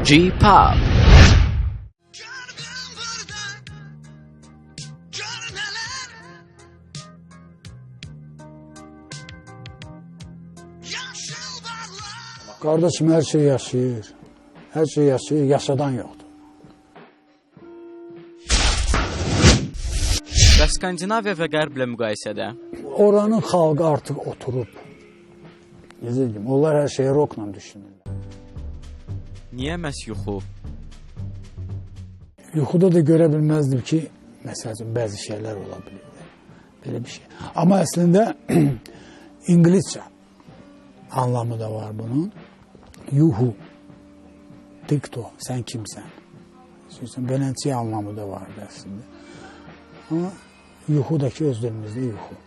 G-Pop. Gör ben burada, gör neler. Yaşıl bağlar. Qardaşım, hər şey yaşayır. Hər şey yaşayır, yaşadan yoxdur. Və Skandinaviya və Qərblə müqayisədə? Oranın xalqı artıq oturub. Necə deyim, onlar hər şeyi rokla düşünürlər. Niyə məhz yuxu? Yuxuda da görə bilməzdim ki, məsəl üçün, bəzi şeylər ola bilir. Belə bir şey. Amma əslində ingiliscə anlamı da var bunun. Yuhu, dikto, sən kimsən? Xüsusən beləncə anlamı da vardı əslində. Amma yuxudakı öz dilimizdə yuxu.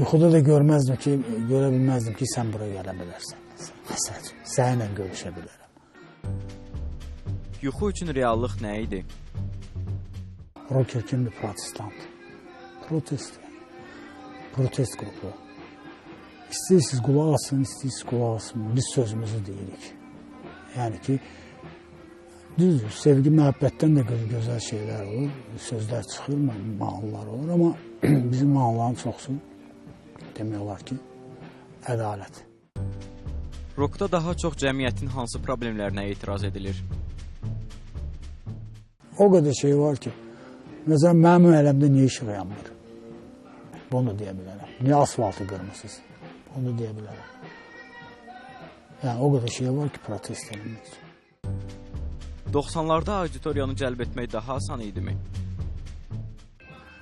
Yuxuda da görməzdim ki, görə bilməzdim ki, sən bura gələ bilərsən. Məsəl üçün, səninlə görüşə bilərəm. Yuxu üçün reallıq nə idi? Rocker kimdir? Protestant. Protest. Protest qrupu. İstəyirsiniz qulaq asın, istəyirsiniz qulaq asın. Biz sözümüzü deyirik. Yəni ki, düzdür, sevgi, məhəbbətdən də gözəl şeylər olur. Sözlər çıxır, mahnılar olur. Amma bizim mahnıların çoxusu demək olar ki, ədalət. Rockda daha çox cəmiyyətin hansı problemlərinə etiraz edilir? O qədər şey var ki, məsələn, mənim aləmdə niyə işıq yanmır? Bunu deyə bilərəm. Niyə asfaltı qırmısınız? Bunu deyə bilərəm. Yəni, o qədər şey var ki, protest eləmək üçün. 90-larda auditoriyanı cəlb etmək daha asan idimi?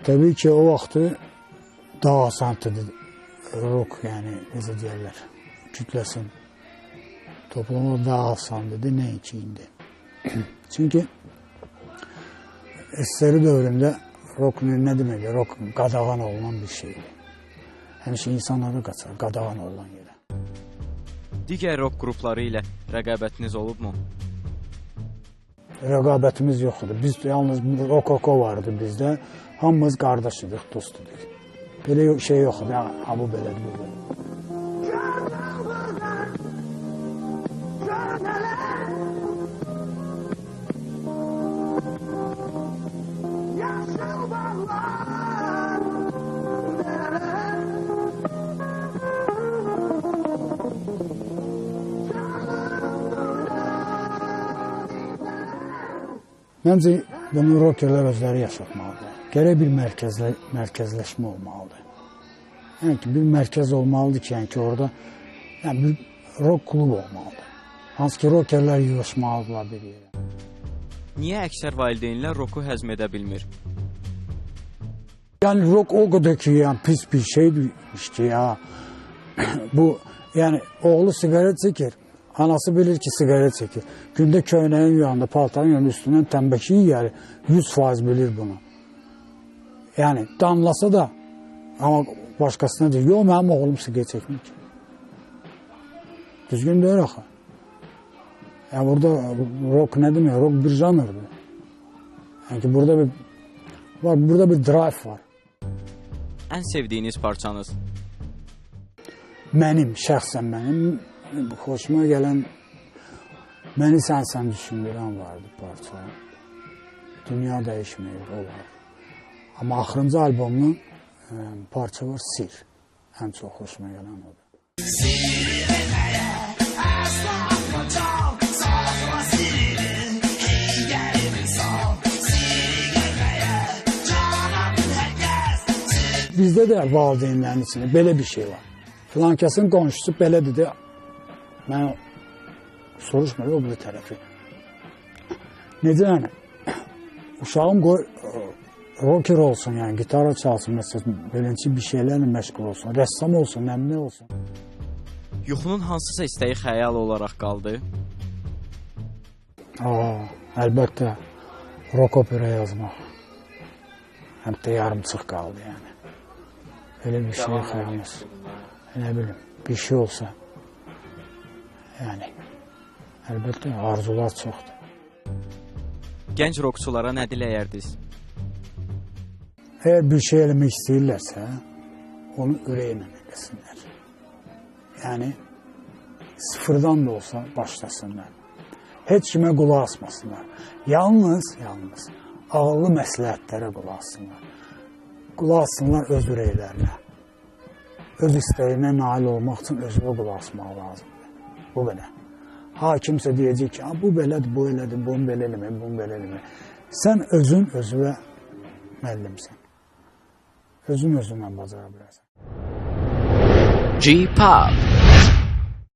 Təbii ki, o vaxtı daha asan idi rock, yəni, necə deyərlər, kütləsin toplamaq daha asan idi, nəinki indi. Çünki SSR dövründə rock nə deməkdir? Rock qadağan olunan bir şeydir. Həmişə insanlara qaçar, qadağan olunan yerə. Digər rock qrupları ilə rəqabətiniz olubmu? Rəqabətimiz yox idi. Biz yalnız rokoko vardı bizdə. Hamımız qardaş idik, dost idik. Belə şey yox idi. Ha, bu belədir, bu belədir. Gör ben burada, gör neler. Yaşıl bağlar, dereler. Canım burada. Məncə bunu rockerlər özləri yaşatmalıdır. Gərək bir mərkəzləşmə olmalıdır. Yəni ki, bir mərkəz olmalıdır ki, yəni ki, orada yəni bir rock klubu olmalıdır. Hansı ki, rockerlər yığışmalıdırlar bir yerə. Niyə əksər valideynlər rocku həzm edə bilmir? Yəni rock o qədər ki, yəni pis bir şeydir ki, ya. Bu, yəni oğlu siqaret çəkir, anası bilir ki, siqaret çəkir. Gündə köynəyin yanında, paltarın yanında üstündən tənbəki yeyər, 100% bilir bunu. Yəni danlasa da, amma başqasına deyir, yox, mənim oğlum siqaret çəkmir ki. Düzgün deyil axı. Yəni burada rock nə demək? Rock bir janrdır. Yəni ki, burada bir var, burada bir drive var. Ən sevdiyiniz parçanız? Mənim, şəxsən mənim xoşuma gələn Məni Sənsən Düşündürən vardı parça. Dünya Dəyişməyib, o var. Amma axırıncı albomun parça var, Sir. Ən çox xoşuma gələn odur. Bizdə də valideynlərin içində belə bir şey var. Filankəsin qonşusu belə dedi, mən soruşmuyor o bir tərəfi. Necə yəni? Uşağım qoy rocker olsun, yəni gitara çalsın, məsələn, beləncə bir şeylərlə məşğul olsun, rəssam olsun, nə olsun. Yuxunun hansısa istəyi xəyal olaraq qaldı? Aa, əlbəttə, rock opera yazmaq. Həm də yarımçıq qaldı, yəni. Elə bir şey xəyalımız. Nə bilim, bir şey olsa. Yəni, əlbəttə, arzular çoxdur. Gənc rockçulara nə diləyərdiniz? Əgər bir şey eləmək istəyirlərsə, onu ürəklə eləsinlər. Yəni, sıfırdan da olsa başlasınlar. Heç kimə qulaq asmasınlar. Yalnız, yalnız ağıllı məsləhətlərə qulaq assınlar. Qulaq assınlar öz ürəklərinə. Öz istəyinə nail olmaq üçün özünə qulaq asmaq lazımdır. Bu belə. Ha, kimsə deyəcək ki, bu belədir, bu elədir, bunu belə eləmək, bunu belə eləmək. Sən özün özünə müəllimsən. Özün özünlə bacara bilərsən. G-Pop.